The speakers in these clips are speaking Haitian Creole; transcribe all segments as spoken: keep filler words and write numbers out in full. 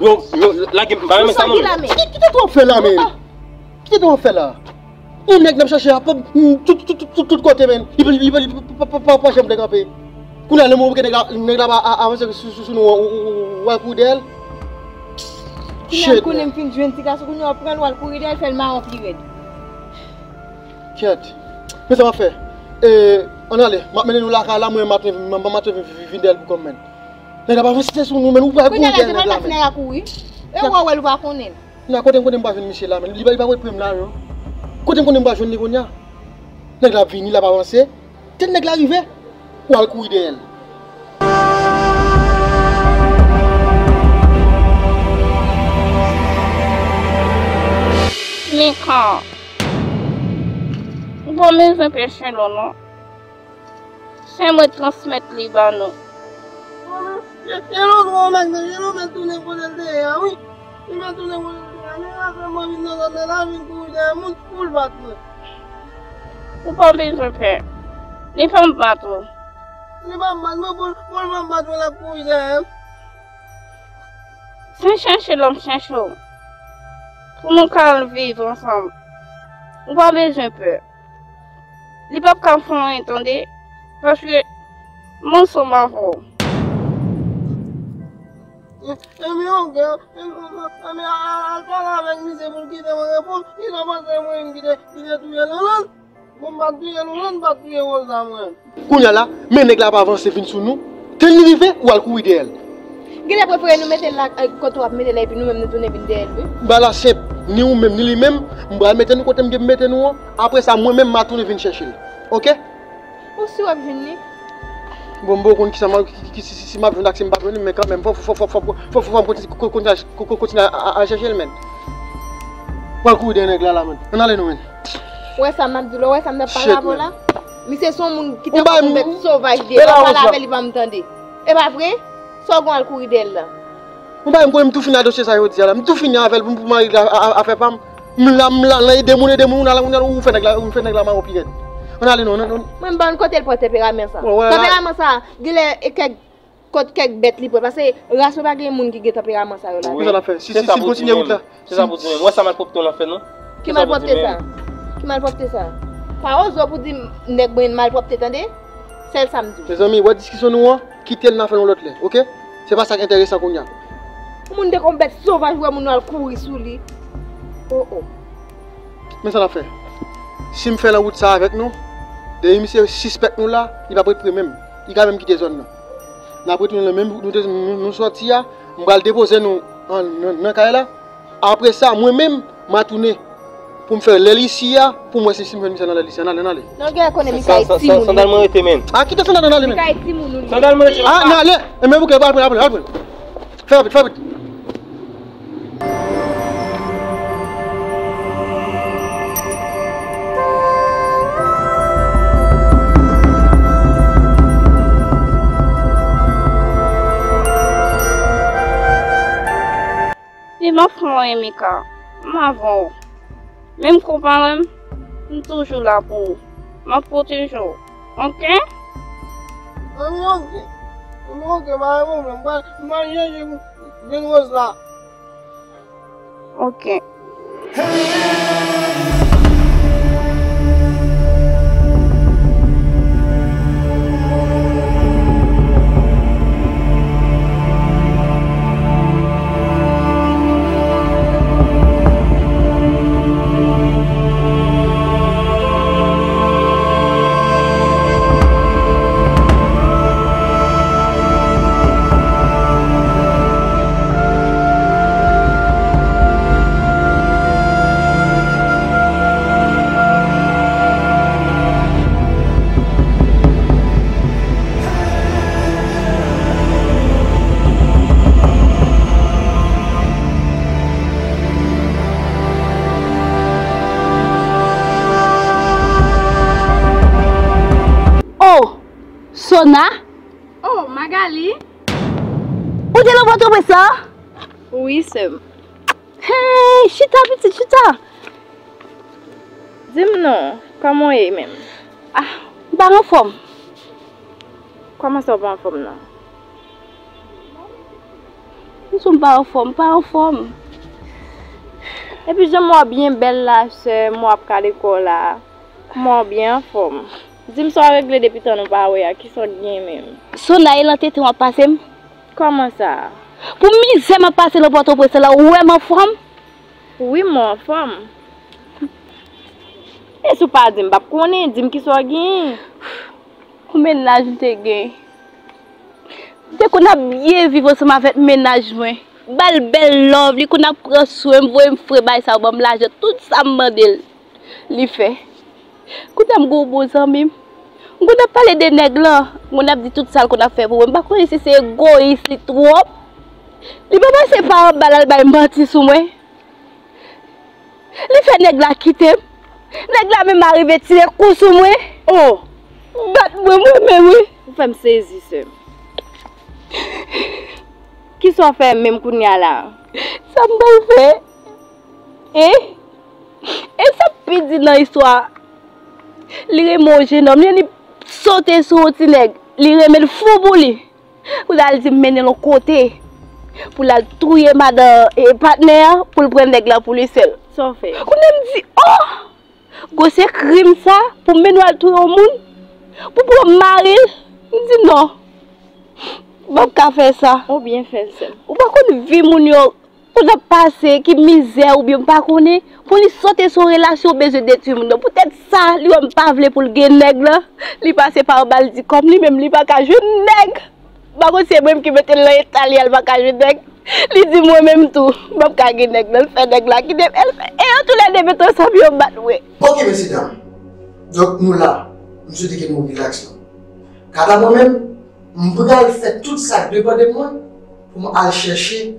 Yo, yo, lage m, m pa renmen sa non. Kite, kite w ap fè la, men. Kite w ap fè la. Yon nèg n ap chache a, tout, tout, tout, tout, tout kote, men. Li pa, li pa, li pa, pa, pa, pa, pa janm dekanpe. Kounye a, lè mwen wè nèg la, nèg la pa a, avanse sou, sou, sou nou, w, w, w, w al kouri dèyè l. Kounye a, m konnen m fin jwenn ti gason, kounye a, w ap pran l, w al kouri dèyè l, fè l mawon pi rèd. Kyèt. Men sa m ap fè. E, ann ale, m ap mennen nou lakay la, mwen, m ap, m ap, m ap vin dèyè l pou kò m, men. Nèg la pa avanse sou nou, men ou pral kouri dèyè nèg la, men. Kounye a la, se pa l pa fè nèg la kouri. E ou wè l ou pa konnen l. Kounye a, kote m konnen m pa jwenn misye la, men. Li pa, li pa wè prem la, non. Kote m konnen m pa jwenn li kounye a. Nèg la ap vini, l ap avanse. Te nèg la rive, ou al kouri dèyè l. Mika, ou pa bezwen pè Chelo non. Se mwen transmèt li ba nou. Chelo twò mèg nan, Chelo mèt tounen kote l te ye a, wi. Li mèt tounen kote l te ye a, men la sèlman vin nan zòn nan la, vin kouri dèyè moun pou l bat mwen. Ou pa bezwen pè. Li p ap bat ou. Li p ap bat mwen, pou, pou l p ap bat mwen, l ap kouri dèyè m. Se chèche l ap chèche w. Pou nou ka al viv ansanm. Ou pa bezwen pè. Li p ap ka fè anyen, tande, paske m ansanm avè w. Ebyen, oke, ebyen, al pale avèk misye pou l kite mwen repo, li ta panse mwen menm ki te, ki te touye Lolan. Bon, m pa t touye Lolan, m pa t touye Rosa, mwen. Kounye a la, men nèg la ap avanse vin sou nou. Te li rive, ou al kouri dèyè l. Genlè prefere nou mete l la, eh, kote w ap mete l la, epi nou menm nou tounen vin dèyè l, wi. Bagay la senp, ni ou menm, ni li menm, m pral mete nou kote m gen pou mete nou an. Apre sa, mwen menm, m a tounen vin chèche l. Oke? Ou si w ap jwenn li? Bon, m poko konn kisa m a, ki, ki, si, si, si m ap jwenn ak si m p ap jwenn li, men kanmenm, fò, fò, fò m kontinye, ko-, ko-, kontinye a, a, a chèche l, men. Pral kouri dèyè nèg la, la, men. Ann ale non, men. Ou wè sa m ap di w la, ou wè sa m t ap pale avè w la? Misye se yon moun ki te konn yon bèt sovaj li ye. Lè w pale avè l, li pa m tande. E pa vre? Sa w gen al kouri dèyè l la? Ou pa wè m konnen m tou fini ak dosye sa jodi a la. M tou fini avè l pou m, pou m al regle a, a, afè pa m. M la, m la, nan ede moun, ede moun, ou la, ou fè nèg la, ou fè nèg la mawon pi rèd. Ann ale non, non, non. Mwen m pa konn kote l pran tanperaman sa. Tanperaman sa, genlè e kèk, kòt kèk bèt li pran. Paske ras yo pa gen moun ki gen tanperaman sa yo la. Wi, sa n ap fè. Si, si, si l kontinye wout la. Se sa pou di menm. Ou wè sa malpwòpte w nan fè non? Ki malpwòpte sa? Ki malpwòpte sa? Pa oze w pou di m nèg mwen malpwòpte, tande? Sèl sa m di w. Mezanmi, wè diskisyon nou an, kite l, n a fè l yon lòt lè, oke? Se pa sa k enteresan kounye a. Yon moun te konn bèt sovaj, wè moun nan al kouri sou li. Oh, oh. Men sa n ap fè. Si m fè nan wout sa avèk nou, depi misye sispèk nou la, li p ap ret pre menm. Li ka menm kite zòn nan. N ap retounen nan menm wout nou te, nou, nou sòti a, m pral depoze nou an, nan, nan kay la. Apre sa, mwen menm, m a tounen pou m fè lè l isi a, pou m wè si, si m jwenn misye nan lè l isi a. Ann ale, ann ale. Non, gen konnen Mika e timoun. Sandal mwen rete, men. A, kite sandal nan ale, men. Mika e timoun, ou li. Sandal mwen rete. A, nan ale. E men, bouke, al pran, al pran, al pran. Fè rapid, fè rapid. Li pa fè anyen, Mika. M avè w. Menm konpare m, m toujou la pou ou. M ap pwoteje w. Oke? Ann oke. Ann oke, pa gen pwoblèm. M pral, m pral chèche pou jwenn Rosa. Oke. Oh! Sona? Oh, Magali? Ou te nan vant mwen sa? Wi, sè m. Hey, chita, pitit, chita! Di m non, kòman w ye menm? Ah, m pa anfòm. Kòman sa w pa anfòm nan? Misye, m pa anfòm, m pa anfòm. Epi jan m wè w byen bèl la, sè m, w ap kale kò w la. Kòman w byen anfòm? Di m sa w regle depi tan nou pa wè a, kisa w t gen menm? Sona, e nan tenten w ap pase m? Kòman sa? Pou mizè m ap pase nan Pòtoprens la, ou wè m anfòm? Wi, m wè w anfòm. E si w pa di m, m p ap konnen, di m kisa w genyen. Yon mennaj m te gen. M te konn ap byen viv ansanm avèk mennaj mwen. Ba l bèl love, li konn ap pran swen m, voye m fre, bay sa yo, ban m lajan, tout sa m mande l, li fè. Kounye a m gen yon bon zanmi m. M konn ap pale de nèg lan, m konn ap di tout sa l konn ap fè pou mwen. M pa konnen si se egoyis li twòp. Li pa pase pa anba l al bay manti sou mwen. Li fè nèg la kite m. Nèg la menm arive tire kou sou mwen. Oh! Bat mwen, mwen menm, wi. Ou fè m sezi, sè m. Kisa w fè menm kounye a la? Sa m pral fè? E? E sa k pi di nan istwa a? Li renmen yon jenòm, li, li sote sou yon ti nèg. Li renmen l fou pou li. Kounye a l di m mennen l yon kote pou l al touye madan e patnè a pou l pran nèg la pou li sèl. Sa w fè? Kounye a m di, oh! Gwo se krim sa, pou m mennen w al touye yon moun, pou pran mari l. M di non. M p ap ka fè sa. Ou byen fè l, sè m. Ou pa konn vi moun yo, ou t ap pase, ki mizè oubyen m pa konnen, pou li sote sou relasyon bezwen detwi moun nan. Poutèt sa, li wè m pa vle pou l gen nèg lan, li pase pa anba l di kòm li menm li pa ka jwenn nèg. M pa konn si se mwen menm ki mete l nan eta li a, l pa ka jwenn nèg. Li di mwen menm tou, m p ap ka gen nèg lan, l fè nèg la kite m. E l fè, e yo toulède met ansanm, yo bat mwen. Ok, mesye dam. Donk, nou la. M swete ke nou rilaks la. Kanta mwen menm, m pral fè tout sa k depann de mwen pou m al chèche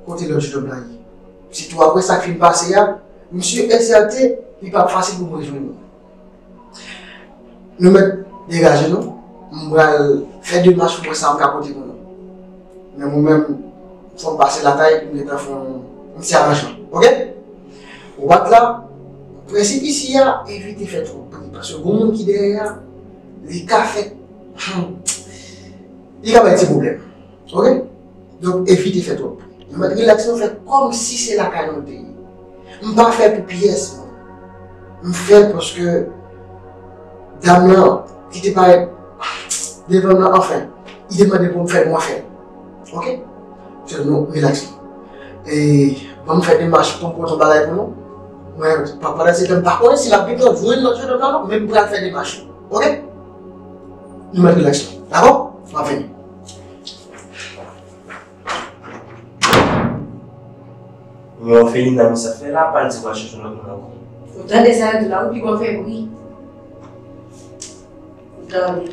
kote lòt jenòm lan ye. Sitou apre sa k fin pase a, misye e sèten, li p ap fasil pou m rejwenn li. Nou mèt degaje nou. M pral fè demach pou mwen sa m ka pote pou nou. Men mwen menm, fò m pase lakay pou m gentan fè yon, yon ti aranjman. Ok? Wat la, prensip isi a, evite fè twòp bri. Paske gon moun ki dèyè a, li ka fè, hmm, li ka bay ti pwoblèm. Ok? Donk, evite fè twòp bri. Nou mèt rilaks, nou fè kòmsi se lakay nou te ye. M pa fè pou pyès moun. M fè paske dam lan ki te parèt devan m lan, anfen, li te mande pou m fè l, mwen fè l. Ok? Se nou rilaks nou. E ban m fè demach pou m pote yon bagay pou nou. Mwen, pa, pandan se tan, m pa konnen si l ap gentan jwenn lòt jenòm lan non, men m pral fè demach yo. Ok? Nou mèt rilaks nou. Dakò? M ap vini. Men òfelina, men sa fè la, pa l di w al chèche yon lòt moun ankò. Ou tande sa yo di la, ou pi bon fè bri. Ou tande.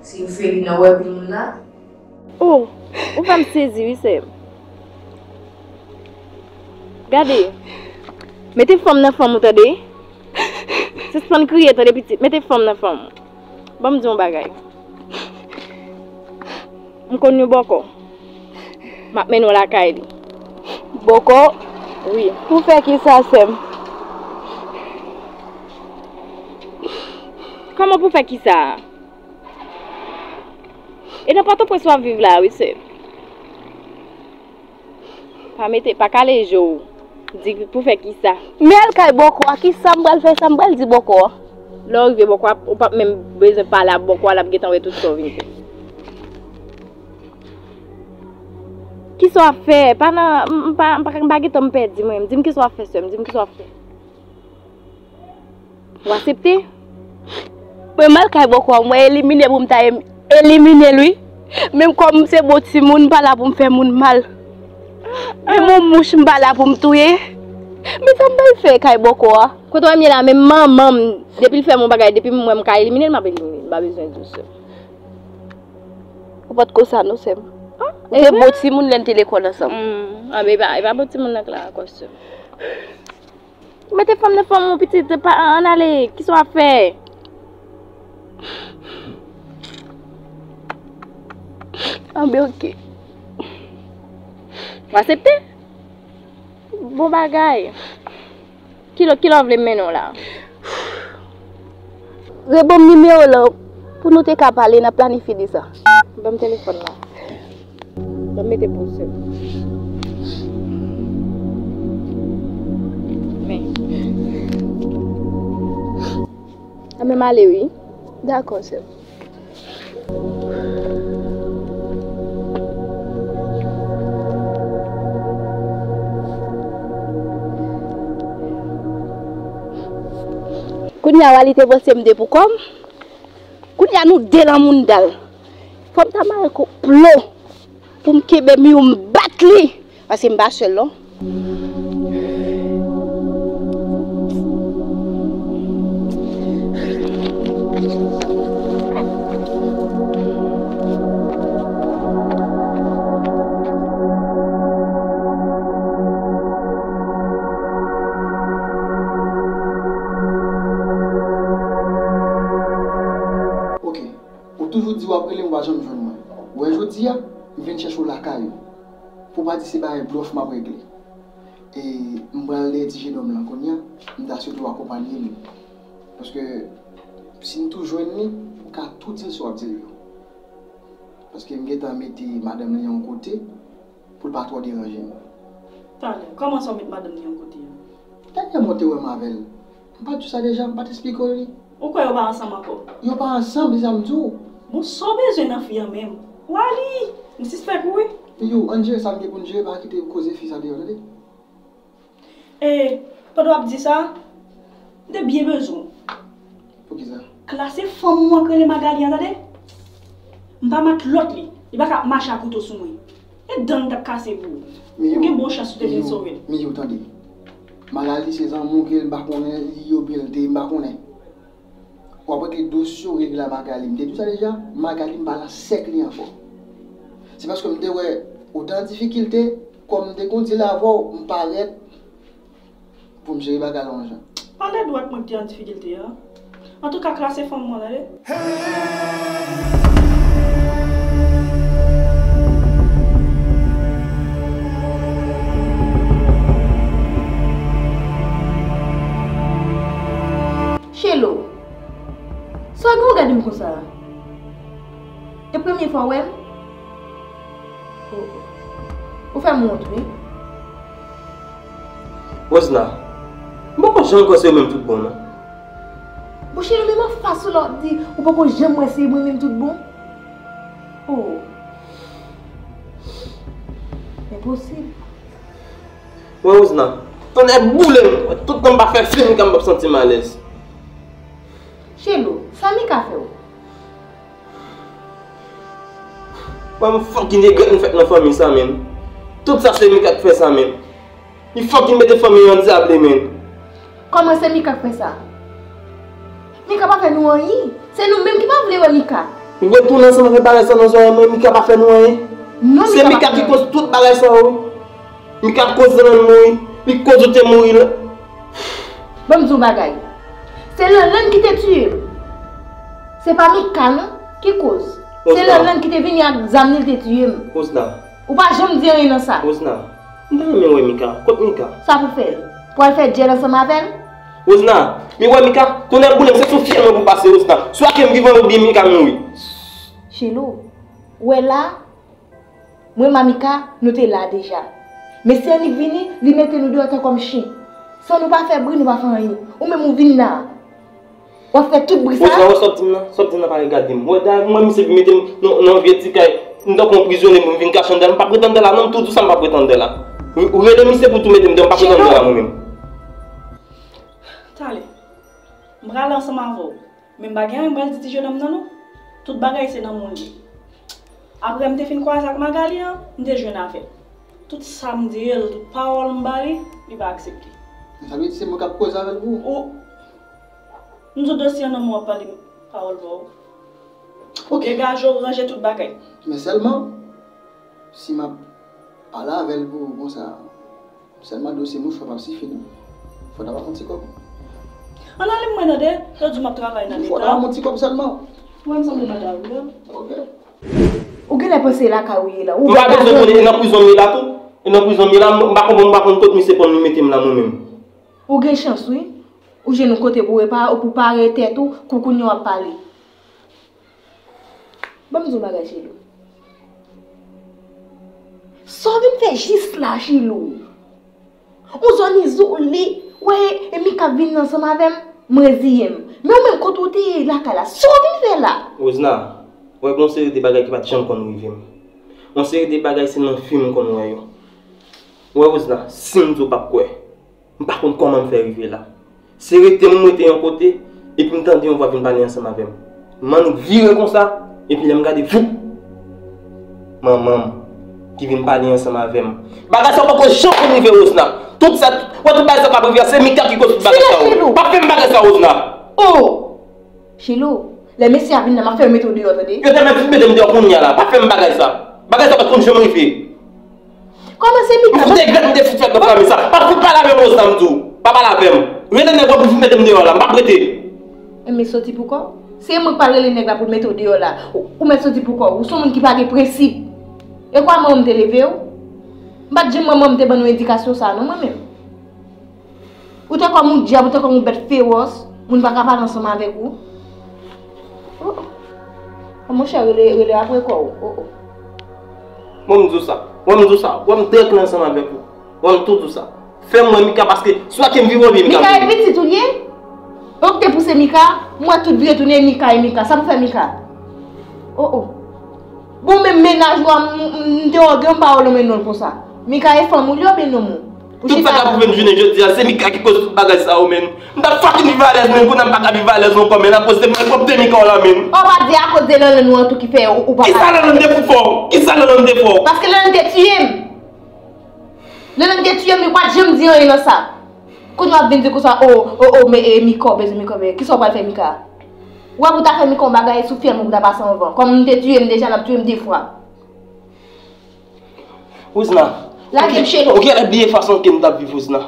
Si òfelina wè pi moun la. Oh, ou fè m sezi wi, sè m. Gade, mete fanm nan fanm ou, tande. Sispann kriye, tande, pitit. Mete fanm nan fanm ou. Ban m di w yon bagay. M konn yon bòkò. M ap mennen w lakay li. Bòkò? Wi. Pou fè kisa, sè m? Kòman pou fè kisa? E nan Pòtoprens w ap viv la, wi, sè m. Pa mete, pa kale je w. Di pou fè kisa? Men al kay bòkò a, kisa m pral fè, sa m pral di bòkò a? Lè w rive bòkò a, ou p ap menm bezwen pale ak bòkò a, l ap gentan wè tout sa w vin fè. Kisa w ap fè? Pa nan, m, m pa, m pa, m pa gen tan m pèdi mwen. Di m kisa w ap fè, sè m. Di m kisa w ap fè. W aksepte? Mwen m al kay bòkò a, mwen elimine pou m ta em-, elimine l wi. Menm kòm se bon timoun, m pa la pou m fè moun mal. Menm yon mouch m pa la pou m touye. Men sa m pral fè kay bòkò a? Kote w ye la, menm manman m, depi l fè m yon bagay, depi m wè m ka elimine l, m ap elimine l. M pa bezwen di w sa. Ou pa t konsa non, sè m. Ou te bon timoun lè n te lekòl ansanm. Hmm, a, men e pa, e pa bon timoun nan k la ankò, sè m. Mete fanm nan fanm ou, pitit, pa, ann ale, kisa w ap fè? Anben, ok. W aksepte? Bon bagay. Ki lè, ki lè w vle m mennen w la? Reban m nimewo w lan pou nou te ka pale, n a planifye de sa. Ban m telefòn la. Mete pou w, sè m. Men. Anben, m ale wi. Dakò, sè m. Kounye a, Wally te panse m de pou kò m. Kounye a, nou de lan mounda l. Fò m ta mare konplo pou m kenbe Miyou, m bat li. Paske m pa sèl, non. Ok. Ou toujou di w ap rele m, ou pa janm jwenn mwen. Ou wè jodi a, m vin chèche w lakay ou. Pou w pa di se bagay blòf m ap regle. E m pral dèyè ti jenòm lan kounye a, m ta swete w akonpanye m. Paske si n tou jwenn li, ou ka tou di l sa w ap di l yo. Paske m gentan mete madanm li yon kote, pou l pa twò deranje m. Talè, kòman sa w met madanm li yon kote a? Dènyèman w te wè m avè l, m pa t di w sa deja, m pa t esplike w li? Ou kwè yo pa ansanm ankò? Yo pa ansanm, se sa m di w. Bon, sa w bezwen nan fi an menm? Wally, m sispèk ou wi. Yo, ann jere sa n gen pou n jere, pa kite koze fi sa deyò, tande? E, pandan w ap di sa, m te byen bezwen w. Poukisa? Klase fanm ou an k rele Magali a, tande? M pa matlòt li. Li pa ka ap mache a kouto sou mwen. E dan l t ap kase pou ou. Ou gen bon chans ou te vin sove l. Miyou, tande. Magali se zanmi w ke l, m pa konnen li oubyen l te, m pa konnen. W ap regle dosye w regle a Magali. M te di w sa deja, Magali m pa nan sèk li ankò. Se paske m te wè ou te an difikilte, kòm m te konn di l avè w, m parèt pou m jere bagay la yon jan. Pale dwat mwen ki te an difikilte a. Antouka, klase fanm mwen la ye. Chelo, sa w gen w gade m konsa? E premye fwa w wè m? Oh, oh. Ou fè m wont, wi. Rosna, m poko janm kwè se ou menm tout bon, non. Bouch li menm anfas ou la w ap di ou poko janm wè se mwen menm tout bon. Oh. Enposib. Wè Rosna, tonnè boule m, tout tan m pa fè fi Mika m p ap santi m alèz. Chelo, sa Mika fè w? Mwen m fucking regrèt m fèt nan fanmi sa, menm. Tout sa se Mika k fè sa, menm. Li fucking mete fanmi an an dyable, menm. Kòman se Mika k fè sa? Mika pa fè nou anyen. Se nou menm ki pa vle wè Mika. Retounen ansanm avèk bagay sa nan zòrèy mwen, Mika pa fè nou anyen. Non, se Mika ki koz tout bagay sa yo. Mika koz Lanlann mouri, li koz ou te mouri la. Ban m di w bagay. Se Lanlann ki te tiye m. Se pa Mika non ki koz. Se Lanlann ki te vini ak zam li, li te tiye m. Rosna. Ou pa janm di anyen nan sa. Rosna, m ta renmen wè Mika. Kot Mika? Sa pou fè l? Pou al fè djèl ansanm avè l? Rosna, mi wè Mika, tonnè boule m, se sou fyèl mwen pou pase, Rosna. Swa ke m vivan oubyen Mika mouri. Chelo, ou wè la, mwen Mamika, nou te la deja. Men si annik vini, li mete nou deyò tan kòm chen. San nou pa fè bri, nou pa fè anyen. Ou menm ou vin la. W ap fè tout bri sa. Rosna, wè sa w ap di m nan? Sa w ap di m nan pa regade m. Wè, dayè, mwen, misye vin mete m nan, nan yon vye ti kay. M tankou yon prizonye, m vin kache anndan. M p ap ret anndan la, non, m tou di w sa, m p ap ret anndan la. Ou, ou rele misye pou tou mete m deyò, m p ap ret anndan la, mwen menm. Talè. M prale ansanm avè w. Men m pa gen anyen m pral di ti jenòm nan non. Tout bagay se nan men w li ye. Apre m te fin kwaze ak Magali an, m te jwenn avè l. Tout sa m di l, tout pawòl m ba li, li pa aksepte. Men sa vle di se mwen k ap koze avè l pou ou? Ou, m di w dosye an nan men w, w ap pale pawòl pa w. Ok. Degaje w, ranje tout bagay. Men sèlman, si m ap pale avè l pou ou konsa, sèlman dosye mouchwa p ap sifi non. Fò w ta ba m yon ti kòb. Ann ale m mwen tande, yo di w m ap travay nan Leta. Fò w ta ba m yon ti kòb sèlman. Mwen m sanble pa ta wi. Ok. Ou genlè panse e lakay ou ye la. M pa bezwen konnen, e nan prizon m ye la tou. E nan prizon m ye la, m pa konprann, m pa konn kot misye pran m, li mete m la mwen menm. Ou gen chans wi. Ou jwenn yon kote pou w repa, ou pou pare tèt ou, kou kounye a w ap pale. Ban m di w bagay, Chelo. Sa w vin fè jis la, Chilo? Ou zòn izole, wè, e Mika vin ansanm avè m, m reziye m. Men ou menm, kote w te ye lakay la? Sa w vin fè la? Rosna, wè, gon seri de bagay ki pa t janm konn rive m. Yon seri de bagay se nan fim m konn wè yo. Wè, Rosna, si m di w p ap kwè, m pa konn kòman m fè rive la. Se rete m rete yon kote, epi m tande yon vwa vin pale ansanm avè m. M annik vire konsa, epi lè m gade, voup! Manman m ki vin pale ansanm avè m. Bagay sa yo poko janm konn rive Rosna. Tout sa, wè, tout bagay sa k ap rive a, se Mika ki koz tout bagay sa yo. Silans, Chilo! Pa fè m bagay sa, Rosna! Oh! Chilo, lè mesye a vin la, m ap fè yo mete w deyò, tande? Yo te mèt fout mete m deyò kounye a la. Pa fè m bagay sa. Bagay sa pa t konn janm rive. Kòman se Mika? M fout egrèt, m te fout fèt nan fanmi sa. Pa fout pale avè m, Rosna, m di w. Pa pale avè m. Rele nèg la pou l vin mete m deyò la. M p ap rete. Enben, soti pou kò w. Se mwen k pral rele nèg la pou l mete w deyò la. Ou, ou mèt soti pou kò w. Ou se yon moun ki pa gen prensip. E kwa manman m te leve w? M pa t janm wè manman m te ban nou edikasyon sa a, non, mwen menm. Ou te kòm yon dyab, ou te kòm yon bèt fewòs, moun pa ka pale ansanm avèk ou. Oh, oh. Oh, monchè, rele, rele apre kò w. Oh, oh. Mwen, m di w sa. Wè, m di w sa. Wè, m trè klè ansanm avèk ou. Wè, m tou di w sa. Fè m wè Mika, paske swa ke m vire w byen, Mika. Mika e pitit ou l ye? Ou k te pouse Mika? M wè tout vire tounen Mika e Mika. Sa pou fè Mika? Oh, oh. Bon, menm mennaj ou a, m, m, m te wè w gen yon pawòl nan men non l konsa. Mika e fanm ou l ye oubyen nonm ou? Tout sa k ap rive m jounen jodi a, se Mika ki koz tout bagay sa yo, menn. M t ap fucking viv alèz, menn, kounye a m pa ka viv alèz ankò, menn, akoz se malpwòpte Mika w la, menn. Ou pa di akoz de lanlann ou an tou ki fè ou, ou pa... Kisa lanlann te fout fè w? Kisa lanlann te fè w? Paske lanlann te tiye m. Lanlann te tiye m, li pa t janm di anyen nan sa. Kounye a w ap vin di konsa, o, o, o, men, e, Mika, w bezwen Mika, men kisa w pral fè Mika? Ou wè pou w ta fè Mika yon bagay sou fyèl mwen pou w ta pase anvan. Kòm m te tiye m deja, l ap tiye m de fwa. Rosna, lage m, Chelo. Ou genlè bliye fason ke m t ap viv, Rosna.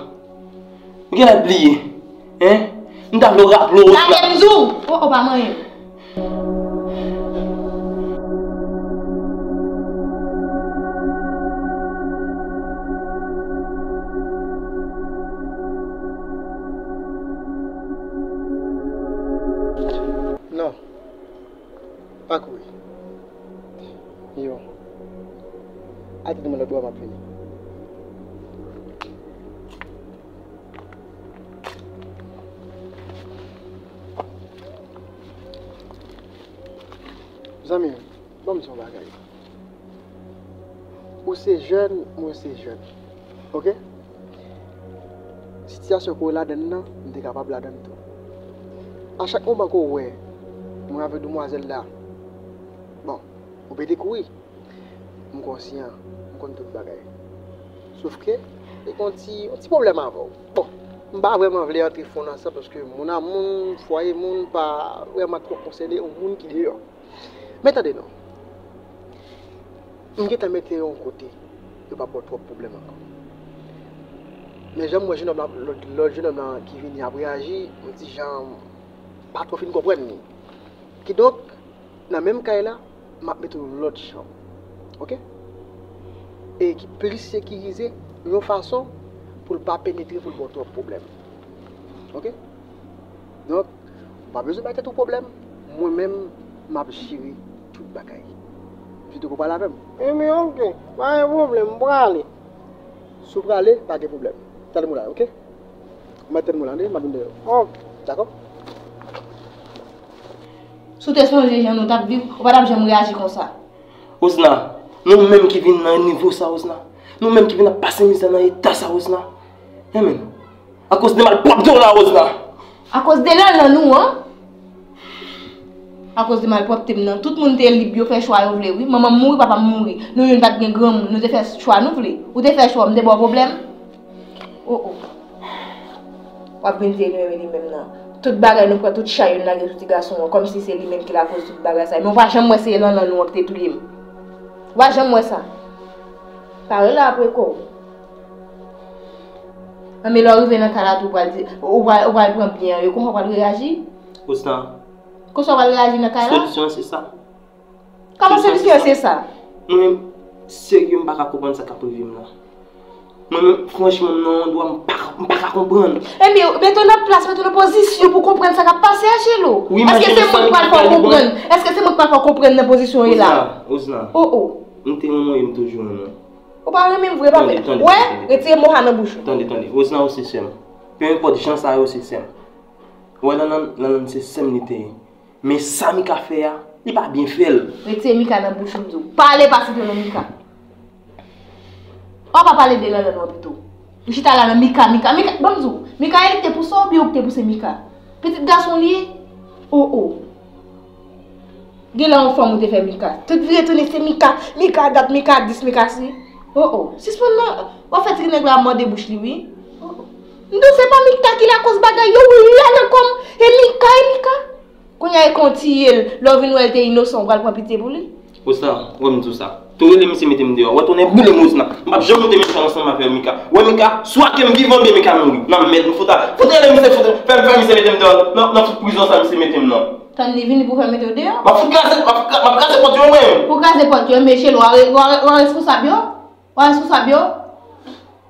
Ou genlè bliye. Hein? M ta vle w raple w, Rosna. Lage m, di w. O, o, pa manyen m. Non. Pa kouri. Yo. Al tande mwen lòt bò, m ap vini. Zanmi m, ban m di w yon bagay. Ou se jèn, mwen se jèn. Oke? Sitiyasyon ke w ladann nan, m te kapab ladann tou. A chak moman ke w wè mwen avèk demwazèl la, bon, ou pete kouri. M konsyan, m konn tout bagay. Sof ke, li gen yon ti, yon ti pwoblèm avè w. Bon, m pa vrèman vle antre fon nan sa, paske moun a moun, fwaye moun, pa vrèman twò konsène yon moun ki deyò. Men tande non. M gentan mete yo yon kote, yo p ap ba w twòp pwoblèm ankò. Men jan m wè jenòm lan, lòt, lòt jenòm lan ki vini ap reyaji, yon ti jan pa twò fin konprann li. Kidonk, nan menm kay la, m ap mete w lòt chanm. Oke? E ki plis sekirize, yon fason pou l pa penetre, pou l ba w twòp pwoblèm. Oke? Donk, ou pa bezwen bay tèt ou pwoblèm. Mwen menm, m ap jere tout bagay. Sitou ke w pale avè m. Ebyen, oke. Pa gen pwoblèm, m prale. Si w prale, pa gen pwoblèm. Tande m la, oke? Ou mèt tann mwen la, tande? M ap vin dèyè w. Oke. Dakò? Si w te sonje jan nou t ap viv, ou pa t ap janm reyaji konsa. Rosna, nou menm ki vin nan nivo sa, Rosna. Nou menm ki vin ap pase mizè nan eta sa, Rosna. Hein, menn. Akoz de malpwòpte w la, Rosna. Akoz de lanlann ou an. Akoz de malpwòpte m nan. Tout moun te lib, yo fè chwa yo vle, wi. Manman m mouri, papa m mouri. Nou youn pa t gen granmoun. Nou te fè chwa nou vle. Ou te fè chwa w, m te ba w pwoblèm? O, o. W ap vin di e nou renmen li menm nan. Tout bagay nou pran, tout chay yo n lage sou ti gason an, kòmsi se li menm ki lakoz tout bagay sa yo. Men w pa janm wè se lanlann ou an ki te touye m. W pa janm wè sa. Pa rele apre kò w. An, men lè w rive nan kay la tou, w pral di, ou pral, ou pral pran byen an yo. Kòman w pral reyaji? Konsa. Konsa w pral reyaji nan kay la? Solisyon an se sa. Kòman solisyon an se sa? Mwen menm, serye, m pa ka konprann sa k ap rive m la. Mwen menm, franchman, m nan yon endwa m pa, m pa ka konprann. Ebyen, mete w nan plas, mete w nan pozisyon pou w konprann sa k ap pase a, Chelo. Èske se mwen k pral fè w konprann? Èske se mwen k pral fè w konprann nan pozisyon w ye la? Rosna, Rosna. O, o. M te renmen w e m toujou renmen w. Ou pa renmen m vre, pa vre? Tande, tande, wè, tande. Retire mo sa nan bouch ou. Tande, tande. Rosna, ou se sè m. Peu importe jan sa yo, se sè m. Ou wè, Lanlann, Lanlann se sè m li te ye. Men sa Mika fè a, li pa byen fè l. Retire Mika nan bouch ou, m di w. Pale pa site non Mika. Ou pa pale de Lanlann non pito. Ou chita la nan Mika, Mika, Mika, ban m di w. Mika, e li k te pouse w oubyen ou k te pouse Mika? Pitit gason li ye? O, o. Genlè yon fanm ou te fè Mika. Tout vire tounen se Mika, Mika dat, Mika dis, Mika si. O, o. Sispann non. W ap fè ti nèg la mòde bouch li, wi. O, o. M di w se pa Mika ki lakòz bagay yo, wi, la nan kò m. E Mika, e Mika. Kounye a e kontiye l, lè w vin wè l te inosan, ou pral pran pitye pou li? Rosna, wè m di w sa. Tou rele misye mete m deyò. Wè tonnè boule m Rosna. M p ap janm monte mechan ansanm avè Mika. Wè Mika, swa ke m vivan oubyen Mika mouri. Nan mèd, m fout a, fout rele misye, fout fè, fè misye mete m deyò. Nan, nan fout prizon sa misye mete m nan. Tann li vini pou fè mete w deyò? M ap fout kraze, m ap fout kra-, m ap kraze pòt yo mwen. Pou kraze pòt yo, mesye, w a re-, w a re-, w a responsab yo? W a responsab yo?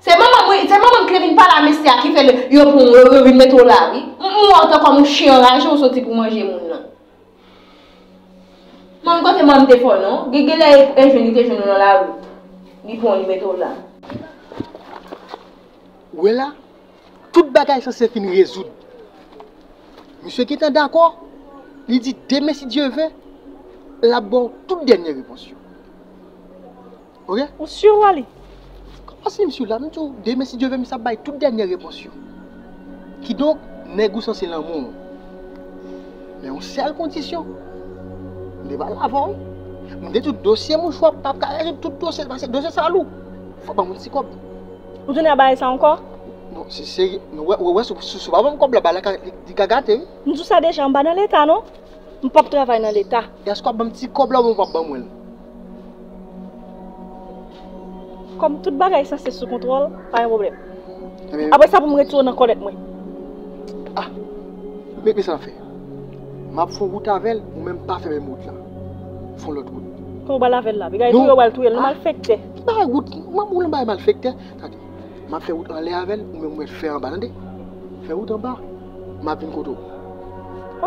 Se manman m, wi, se manman m ki te vin pale a mesye a ki fè l, yo pran w, yo, yo vin mete w la, wi. M, m wè w te kòm yon chen anraje, w soti pou manje moun nan. Manman, kote manman m te fè w non? Gen, genlè e, e jwenn li te jwenn ou nan lari. Li pran w, li mete w la. Ou wè la, tout bagay sanse fin rezoud. Misye gentan dakò, li di demen si Dye vle, l ap ba w tout dènye repons yo. Oke? Ou si, Wally? Kòman si m si la? M di w, demen si Dye vle, misye ap bay tout dènye repons yo. Kidonk, nèg ou sanse lanmou w. Men yon sèl kondisyon. M te pale avè w. M te di w dosye mouchwa p ap ka rezoud tout dosye, paske dosye sa lou. Fò ban m yon ti kòb. Ou tounen ap bay sa ankò? Non, se serye. Non, wè, wè, wè, si, si, si w pa ban m kòb la, bagay la ka, li, li ka gate, wi. M di w sa deja, m pa nan leta, non. M p ap travay nan leta. Èske w ap ban m ti kòb la oubyen w p ap ban mwen l? Kòm tout bagay sanse sou kontwòl, pa gen pwoblèm. Apre sa, pou m retire w nan kòlèt mwen. Ah! Men, men sa n ap fè? M ap fè yon wout avè l, ou menm pa fè menm wout la. Fè yon lòt wout. Kòman w pral avè l la? Piga e touye w pral touye l, nou malfektè. Ki bagay wout? M ap woule yon bagay malfektè. Tande. M ap fè wout anlè avè l, ou menm ou mèt fè anba, tande? Fè wout anba, m ap vin kote w.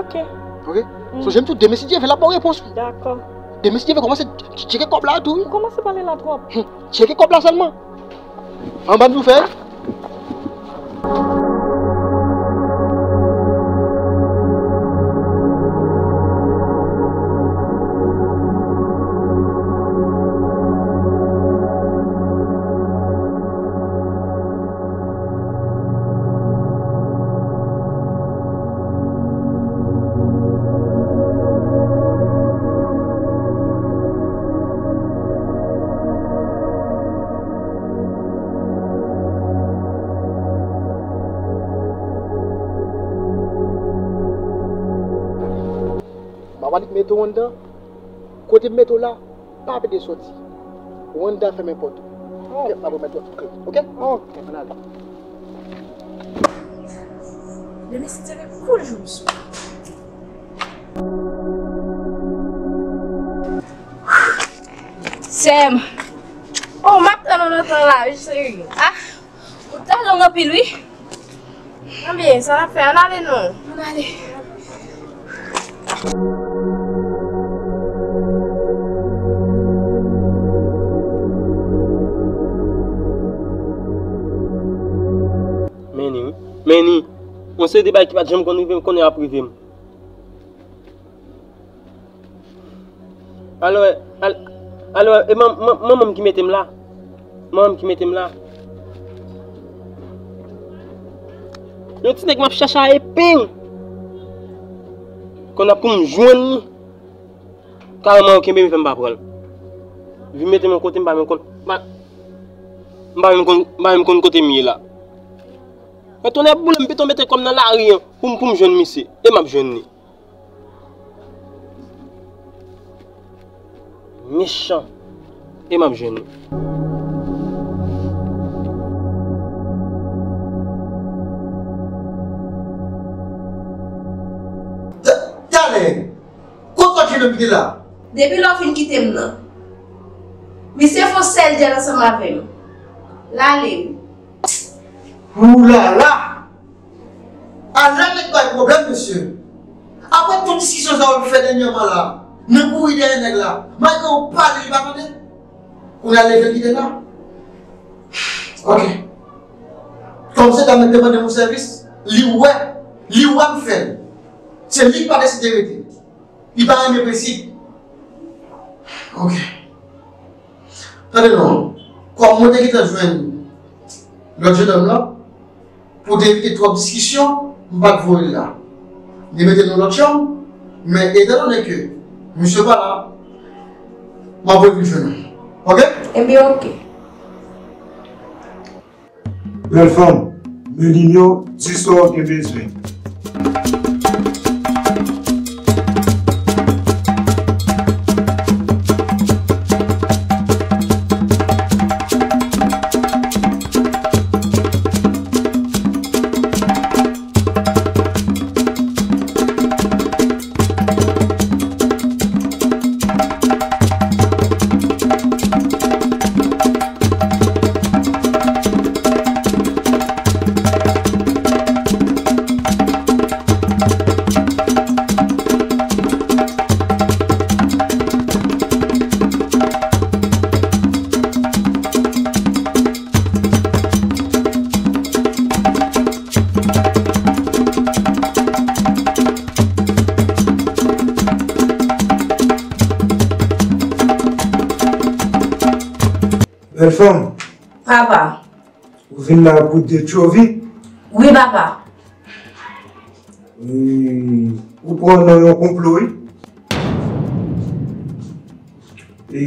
Oke. Oke? Sonje m tou, demen si Dye vle, l ap ba w repons, wi. Dakò. Demen si Dye vle, kòmanse tcheke kòb la tou, wi. Ou kòmanse pale la twòp. Hum, tcheke kòb la sèlman. Anba m tou fè. Mawalik mete w anndan. Kote m mete w la, pa pede soti. Ou anndan fèmen pòt ou. Oh. Kèt m ap remèt ou tout kle. Oke? Oke. Ann ale. Demen si Dye vle, kou l jou m sou. Sè m. Oh, m ap tann ou lontan la, wi, cheri. Ah, ou ta long anpil, wi. Ebyen, sa n ap fè, ann ale non. Ann ale. Men ni, wi. Men ni. Yon seri de bagay ki pa t janm konn rive m, konnen ap rive m. Alò, al-, alò, e man-, man-, manman m ki mete m la. Manman m ki mete m la. Yon ti nèg m ap chache a epeng. Konn ap pou m jwenn li. Kareman yo kenbe m, fè m pa pran l. Vin mete m yon kote m pa menm konn, m pa, m pa menm konn, m pa menm konn kote m ye la. Men tonnè boule m, pito mete kò m nan lari an pou m, pou m jwenn misye. E m ap jwenn li. Mechan. E m ap jwenn li. Ta-, talè, kot lòt jenòm ki te la? Depi lè w fin kite m nan. Misye fè yon sèl djòl ansanm avè m. L ale wi. Oulala! Ala nèg bay pwoblèm, mesye. Apre tout diskisyon sa yo fè dènyèman la, nan kouri dèyè nèg la, malgre w pale, li pa tande. Kounye a leve l kite la. Ok. Kòm se dam nan te mande m yon sèvis, li wè, li wè m fè l. Se li ki pa deside rete. Li pa renmen prensip. Ok. Tande non, kòm mwen te gentan jwenn lòt jennonm lan, pou te evite twòp diskisyon, m pa t voye l la. Li mete l nan lòt chanm, men etan donnen ke misye pa la, m ap voye l vin jwenn ou. Ok? Ebyen, ok. Bèl fanm, men li yo, di sa w gen bezwen. Bèl fanm. Papa. Ou vin la pou de Tchovi? Wi, papa. E, ou pran nan yon konplo, wi. E,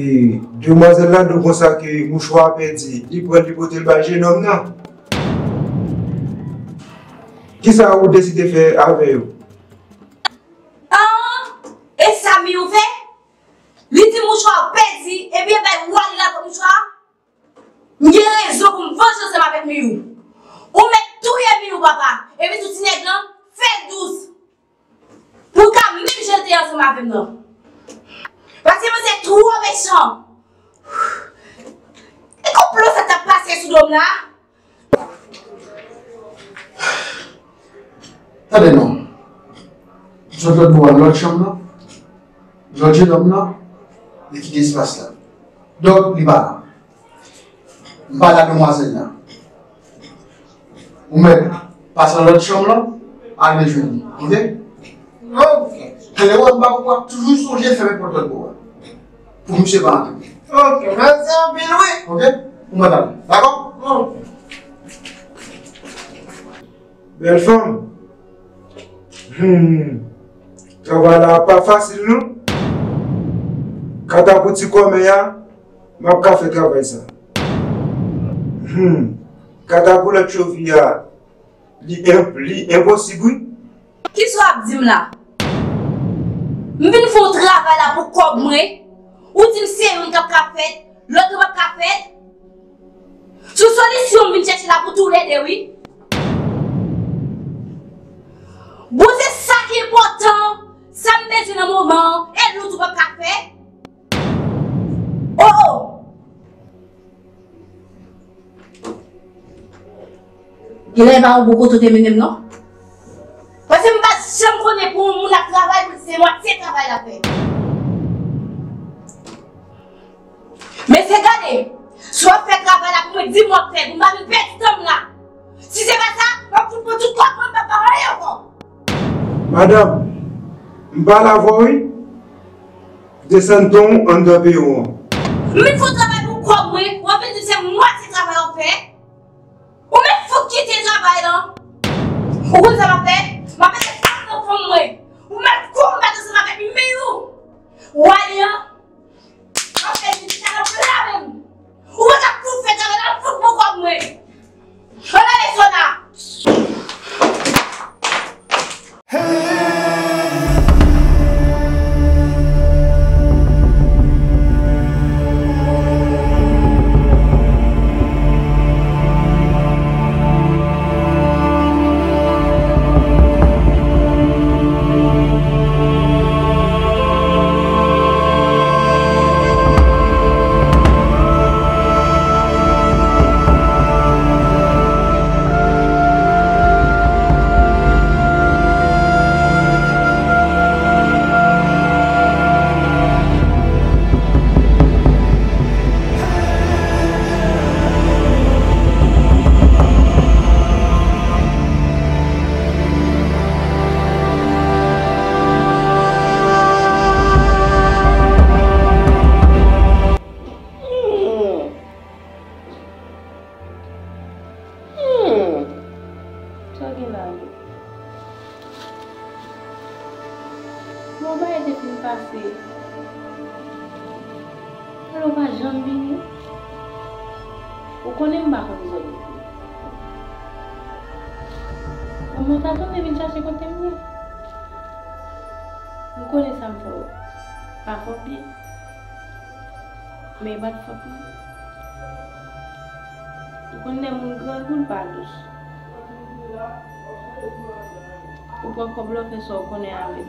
demwazèl la di w konsa ke mouchwa a pèdi, li pran li pote l bay jennonm nan. Kisa ou deside fè avè yo? Ah, e sa Miyou fè? Li di mouchwa pèdi, ebyen bay Wally la pou mouchwa. M gen rezon pou m vanje ansanm avèk Miyou. Ou mèt touye Miyou, papa. Epi tou ti nèg lan, fè l dous. Pou l ka menm jan l te ansanm avè m nan. Paske manzè twò mechan. E konplo sa t ap pase sou do m la? Tande non. Sot lòt bò a, lòt chanm nan. Jòjinòm nan, li kite espas la. Donk, li pa la. M pale a demwazèl la. Ou mèt pase nan lòt chanm lan, al rejwenn li, oke? Oke. Klewòn pa ou ap toujou sonje fèmen pòt lòt bò a. Pou misye pa antre. Oke, mèsi anpil, wi. Oke? Ou mèt ale. Dakò? Oke. Bèl fanm. Hmm. Travay la pa fasil non. Kanta pou ti kòmè a, m ap ka fè travay sa. Hmm. Kanta pou lòt Tchovi a, li enp-, li enposib wi. Kisa w ap di m la? M vin fè yon travay la pou kòb mwen. Ou di m se youn k ap ka fèt, lòt lan p ap ka fèt. Se yon solisyon m vin chèche la pou toulède, wi. Bon, se sa ki enpòtan, sa m bezwen nan moman an, e l ou tou p ap ka fè. Oh, oh! Genlè e pa yon bon kote w te mennen m, non? Paske m pa janm konnen pou yon moun ap travay, pou l se mwatye travay l ap fè. Mesye, gade, si w ap fè travay la pou mwen, di m w ap fè, pou m pa vin pèdi tan m la. Si se pa sa, m ap fout pran tout kòb mwen, m p ap bay anyen ankò. Madanm, m pale avè w wi. Desann ton w anndan biwo an. M vin fè yon travay pou kòb mwen, w ap vin di m se mwatye travay w ap fè. Ou mèt fout kite travay lan. Ou konn sa m ap fè? M ap mete fanm nan fanm mwen. Ou mèt konbat ansanm avèk Miyou. Wali an, m ap fè li chita nan pla menm. Ou pa t ap fout fè travay la, fout pou kòb mwen. Ann ale Sona. Sa gen la menm? Bon, bagay te fin pase. Alò, ou pa janm vini. Ou konnen m pa konn zòn isit. Bon, mwen ta tounen vin chache kote m ye. M konnen sa m fè w pa fòt byen. Men e pa t fòt mwen. Ou konn lè moun grangou l pa dous. Ou pran kòb la w fè sa w konnen avè l.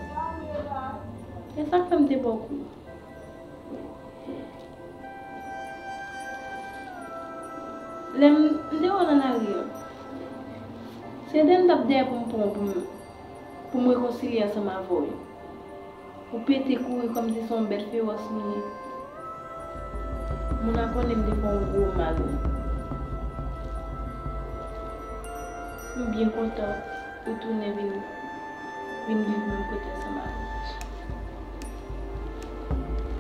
E sa k fè m te ba w kou. Lè m, m te wè w nan lari a, se de m t ap dèyè pou m pran w pou m, pou m rekonsilye ansanm avè w. Ou pete kouri kòmsi se yon bèt fewòs m ye. Moun a konnen m te fè yon gwo mal wi. M byen kontan ou tounen vin, vin viv menm kote ansanm avè m.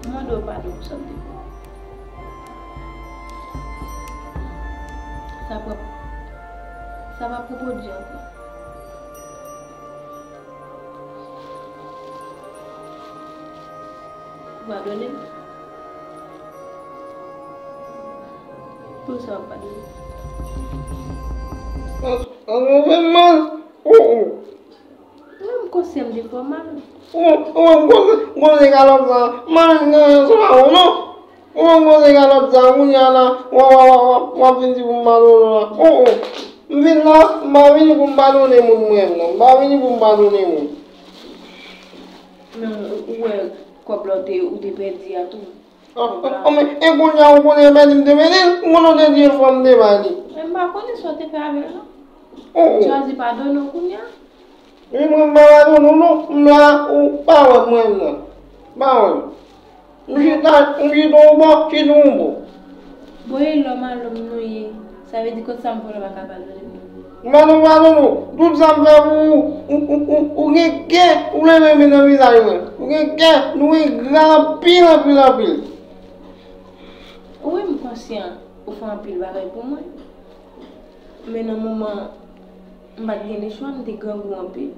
M mande w padon pou sa m te fè w. Sa p ap, sa p ap repwodui ankò. Ou padone m? Poukisa w ap padone m? An, an, an, an, oh, oh. Mwen, m konsyan m te fè w mal. Ou, ou, m konsyan, m konsyan kalòt sa. Mwen, m, m, m, non. Ou konn koze kalòt sa, kounye a la, w ap, w ap, w ap, w ap vin di pou m padone w la. Oh, oh. M vin la, m pa vini pou m padone moun mwen menm non. M pa vini pou m padone moun. Men ou, ou wè kòb la w te, ou te pèdi a tou. Ah, ah, ah, men, e kounye a ou konnen e pèdi m te pèdi l, m konnen w te di l fò m te bay li. Men m pa konnen sa w te fè avè l non. Oh, oh. Chwazi padone w kounye a. Wi, mwen m pa padone w non, m la, ou pa wè mwen menm non. Pa wè m. M chita, m chita yon bò, chita yon bò. Bon, e lòm a lòm nou ye, sa vle di kot sa m fè w la pa ka padone m non. M pa nan padone w, tout sa m fè pou ou, ou, ou, ou, ou gen kè, ou leve men nan vizaj mwen. Ou gen kè, nou engra anpil, anpil, anpil. Wi, m konsyan, ou fè anpil bagay pou mwen. Men nan moman, m pa t gen lechwa, m te grangou anpil.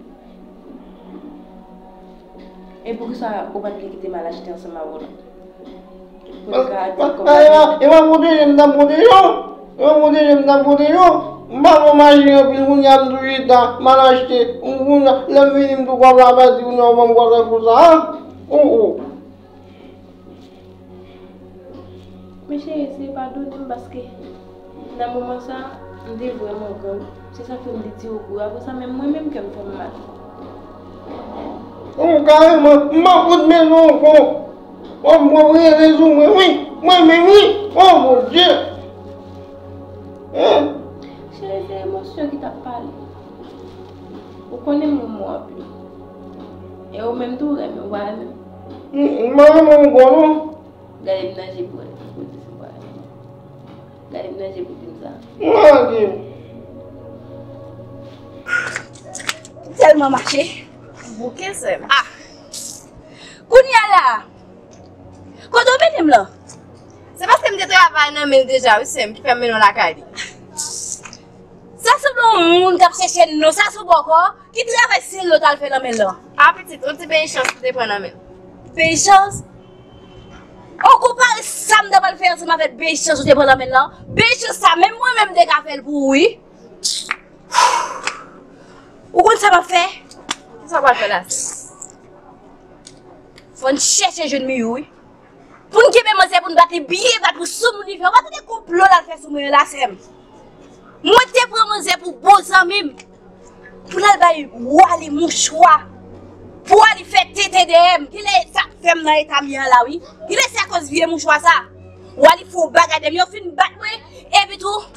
E poukisa ou pa t vle kite m al achte ansanm avè w la? Pou n ka di kòman. E pa, e pa pwoteje m t ap pwoteje w. E pa pwoteje m t ap pwoteje w. M pa bon mache anpil, kounye a m tou chita, m al achte. Kounye a, lè m vini, m tou kòb la pèdi, kounye a ou ban m kòb la pou sa a. Oh, oh. Men cheri, eseye padone m paske nan moman sa, m te vrèman grangou. Se sa k fè m te tire w kouri apre sa, men mwen menm kè m fè m mal. Oh, kareman, m pa fout bezwen w ankò. W ap pran rele sou mwen, wi. Mwen menm, wi. Oh, Bondye. Hein? Cheri, se emosyon ki t ap pale. Ou konnen m renmen w anpil. E ou menm tou, ou renmen, ou pa renmen m? M, m pa renmen w ankò, non. Gade m nan je pou wè, pou di si m pa renmen w. Gade m nan je pou di m sa. M pa di. Tèlman mache. Bouke, sè m. Ah! Kounye a la, kote w mennen m lan? Se paske m te travay nan men l deja, wi, sè m, ki fè m mennen w lakay li. Sa sanble yon moun k ap chèche non sa sou bòkò, ki travay se l yo t al fè nan men l lan? A pitit, yon ti peyi chans m te pran nan men l. Peyi chans? Ou konpare sa m ta pral fè ansanm avèk peyi chans ou te pran nan men l lan? Peyi chans sa, menm mwen menm m te ka fè l pou ou, wi. Ou konn sa m ap fè? Kisa w pral fè la, sè m? Fò n chèche jwenn Miyou, wi. Pou n kenbe manzè, pou n bat li byen bat, pou sou moun li fè. Ou pa tande konplo l al fè sou mwen an la, sè m? Mwen te pran manzè pou bon zanmi m. Pou l al bay Wally mouchwa. Pou Wally fè tenten dèyè m. Genlè sa k fè m nan eta m ye a la, wi. Genlè se akoz vye mouchwa sa. Wally fè yon bagay dèyè m. Yo fin bat mwen. Epi tou,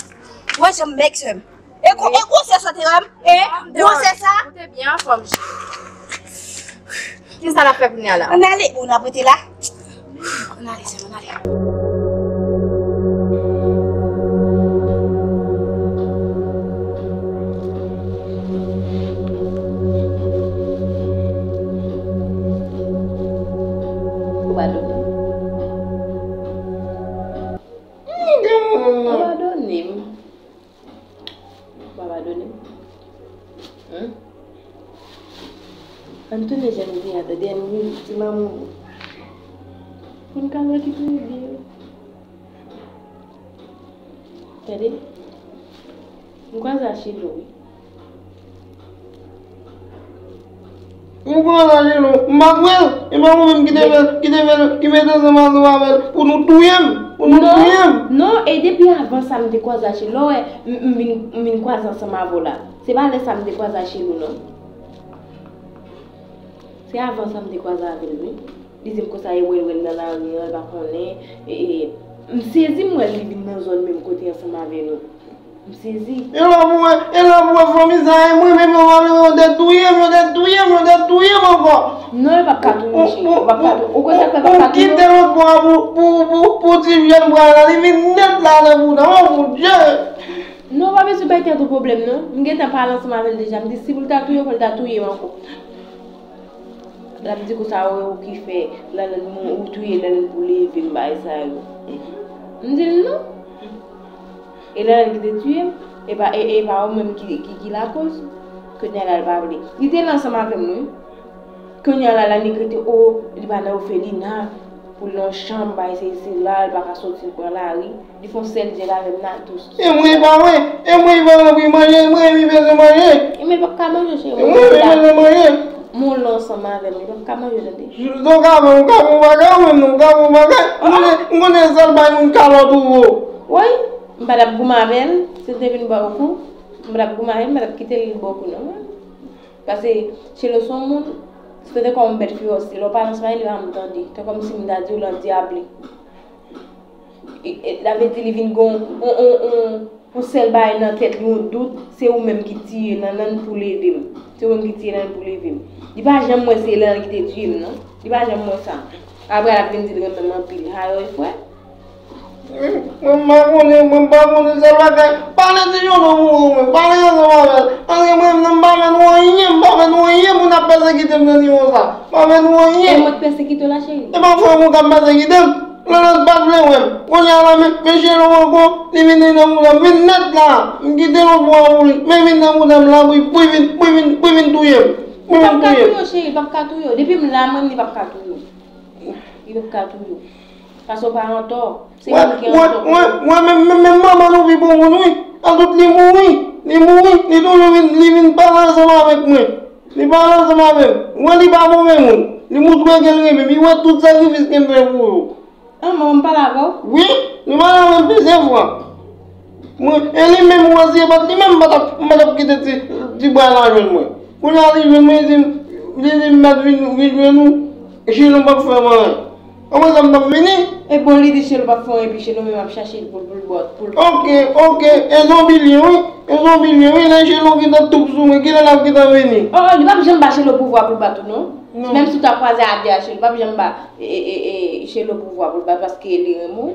wè jan m mèg, sè m. E gwo, e gwosè sa w te wè m? E gwosè sa? Ou te byen anfòm, cheri. Kisa n ap fè kounye a la? Ann ale. Bon, n ap rete la. Ann ale, sè m, ann ale. Ou padone m? Ou padone m? Ou pa padone m? Ann tounen jan nou te ye a, tande, ann viv ti manman. Pou n ka wè ki pi byen. Tande, m kwaze a Chelo, wi. M kwaze a Chelo, m pa kwè l. E pa mwen menm ki te fè l, ki te fè l, ki mete ansanm ansanm avè l pou nou touye m, pou nou touye m. Non, e depi avan sa m te kwaze a Chelo, wè, m, m vin, m vin kwaze ansanm avè w la. Se pa lè sa m te kwaze a Chelo, non. Se avan sa m te kwaze avè l, wi. Li di m konsa, e wè l, wè l nan lari an, l pa konnen. E, e, m sezi, m wè l, li vin nan zòn menm kote ansanm avè nou. M sezi. E la pou wè, e la pou wè fanmi sa, e mwen menm yo pale, yo te touye m, yo te touye m, yo te touye m ankò. Non, yo p ap ka touye w, cheri, yo p ap ka touye w. Ou konn sa k fè yo p ap ka touye w? Ou kite lòt bò a pou, pou, pou, pou ti vyèl bwa la, li vin nèt la nan bouda, oh mon Dieu! Non, ou pa bezwen bay tèt ou pwoblèm, non. M gentan pale ansanm avè l deja, m di si pou l ta touye w, fò l ta touye m ankò. L ap di konsa, wè ou ki fè Lalane mou-, ou touye Lalane pou leve m, bagay sa yo. M di l non. E Lalane ki te touye m, e pa, e, e pa ou menm ki, ki, ki lakoz. Kounye a la, l pa vle. Li te la ansanm avè m, wi. Kounye a la, Lalane ekrete, o, li pa nan òfelina, pou l nan yon chanm, bagay se, se la, li pa ka soti, li pran lari. Li fè yon sèl dyèl avè m nan dous. E mwen pa mwen, e mwen pa ranpli manje, mwen menm bezwen manje. E men l p ap ka manje, cheri. E mwen menm bezwen manje. Mon lan ansanm avè m, li p ap ka manje, tande. Sitou w ka fè, w ka fè yon bagay, ou menm non, w ka fè yon bagay. M konnen, m konnen sèl bay moun kalòt ou vo. Wi, m pa t ap goumen avè l, si l te vin bò kou, m pa t ap goumen avè l, m pa t ap kite l bò kou non. Paske Chelo se yon moun, se te kòm yon bèt fewòs, lè w pale ansanm avè l, li pa janm tande. Se kòmsi m ta di w l andyable. E, e, sa vle di li vin gen yon, yon, yon, yon, yon sèl bagay nan tèt li, yon dout, se ou menm ki tiye Lalane pou leve m. Se ou menm ki tiye Lalane pou leve m. Li pa janm wè se Lalane ki te tiye m, non. Li pa janm wè sa. Apre, l ap vin di l renmen m anpil. Hayoy, frè. Mwen, mwen pa konnen, mwen pa konnen sèl bagay. Pale ti Chelo pou mwen, pale ansanm avè l. Paske mwen menm, m pa fè nou anyen, m pa fè nou anyen pou n ap pèsekite m nan nivo sa. M pa fè nou anyen. E mwen k pèsekite w la, cheri? E pa frè mwen k ap pèsekite m. Lòt pa t vle wè m. Kounye a la, men, men Chelo ankò, li vin nan bouda m. Vin nèt la. M kite lòt bò a pou li. Men vin nan bouda m la, pou, pou vin, pou vin, pou vin touye m. Pou vin touye m. Li p ap ka touye w, cheri, li p ap ka touye w. Depi m la, mwen, li p ap ka touye w. Li p ap ka touye w. Paske w pa antò. Se mwen ki antò. Wè, wè, wè, men, men, men manman nou pi bon moun, wi. An tout, li mouri. Li mouri. Li toujou vin, li vin pale ansanm avèk mwen. Li pale ansanm avè m. Wè, li pa move moun. Li montre ke l renmen m. Li wè tout sakrifis ke m fè pou yo. Ah, manman m pale avè w? Wi, li pale avè m plizyè fwa. Mwen, e li menm, ou wè, si e pa t li menm, m pa t ap, m pa t ap kite ti, ti bwa la jwenn mwen. Kounye a, li jwenn mwen, li di m, li di m, "Mèt vin, vin jwenn ou, Chelo p ap fè m anyen." Anmwey, sa m t ap vini. E bon, li di Chelo p ap fè anyen, epi Chelo menm ap chache l pou l, pou l bò, pou l. Oke, oke, e zonbi l ye, wi. E zonbi l ye, wi. Lè Chelo gentan toup sou mwen, kilè l ap gentan vini? Oh, oh, li p ap janm ba Chelo pouvwa pou l bat ou, non. Non. Menm si w ta kwaze atè a, Chelo p ap janm ba, e, e, e, e, Chelo pouvwa pou l bat, paske li renmen w.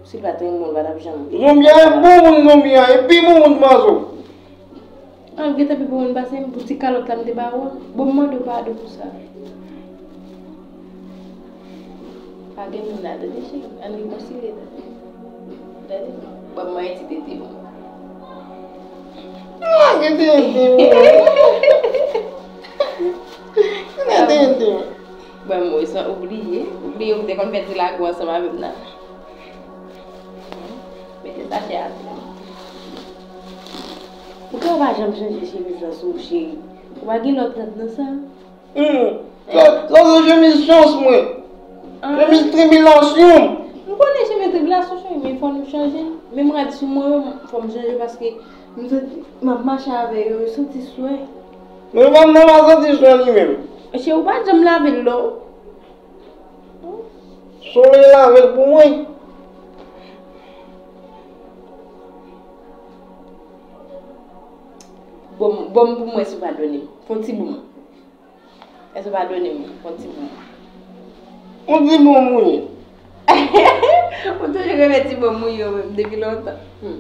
Si l pa t renmen w, l pa t ap janm. Zonbi a e bon moun, zonbi a e pi bon moun pase w. Ah, gentan pi bon moun pase m pou ti kalòt la m te ba w an. Bon, m mande w padon pou sa. Pa gen moun la, tande, cheri. Ann rekonsilye, tande. Tande? Ban m mwen ti tete w. Ah, gen tete w. Gen tete w. Ban m wè sa, oubliye. Oubliye ou te konn fè ti lago ansanm avè m nan. Mete sachè a sou. Poukisa w pa janm chanje chemiz la sou w, cheri? Ou pa gen lòt rad nan sa? Hmm. Sa, sa se chemiz chans mwen. Ah. Chemiz tribilasyon. M konnen chemiz tribilasyon, cheri, men fò nou chanje. Menm rad sou mwen yo, fò m chanje paske m santi, m ap mache avè yo, yo santi swè. Men pa m nan pa santi swè li menm. Cheri, ou pa janm lave l non. Solèy lave l pou mwen. Bon, bon pou mwen si w padone m. Fon ti bon. Èske w padone m? Fon ti bon. Fon ti bon mouye. Ou toujou renmen ti bon mouye w menm depi lontan. Hmm.